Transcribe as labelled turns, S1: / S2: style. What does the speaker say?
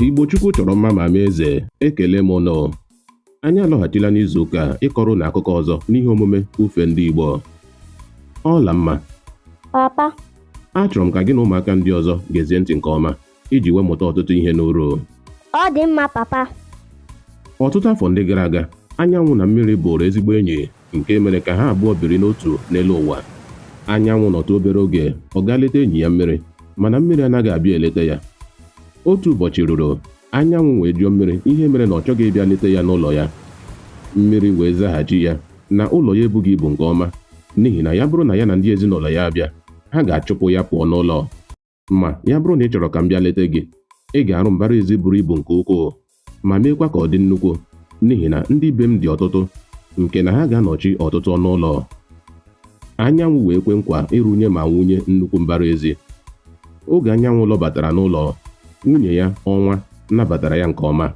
S1: Igbo Chukwu chọrọ mma ma mee eze, ekele m ụnụ. Anyị alọghachila n'izu ụka a ịkọrọ ụnụ akụkọ ọzọ n'ihe omume Ufe Ndị Igbo. Ọlamma.
S2: Papa.
S1: Achọrọ m ka gị na ụmụaka ndị ọzọ gezie ntị nke ọma iji wee mụta ọtụtụ ihe n'uru.
S2: Ọ dị mma, papa.
S1: Ọtụtụ afọ ndị gara aga, anyanwụ na mmiri bụrụ ezigbo enyi nke mere ka ha abụọ biri n'otu n'elu ụwa. Anyanwụ nọtụ obere oge, ọ gaa leta enyi ya mmiri, mana mmiri anaghị abịa eleta ya. Otu ụbọchị ruru, anyanwụ wee jụọ mmiri ihe mere na ọ chọghị ịbịa leta ya n'ụlọ ya. Mmiri wee zaghachi ya na ụlọ ya ebughị ibu nke ọma n'ihi na ya bụrụ na ya na ndị ezinụlọ ya abịa, ha ga-achụpụ ya pụọ n'ụlọ. Ma ya bụrụ na ị chọrọ ka m bịa leta gị, ị ga-arụ mbara ezi buru ibu nke ukwuu ma meekwa ka ọ dị nnukwu n'ihi na ndị be m dị ọtụtụ nke na ha ga-anọchi ọtụtụ ọnụ ụlọ. Anyanwụ wee kwe nkwa ịrụnye ma wunye nnukwu mbara ezi. Oge anyanwụ lọbatara n'ụlọ, nwunye ya, Ọnwa, nabatara ya nke ọma.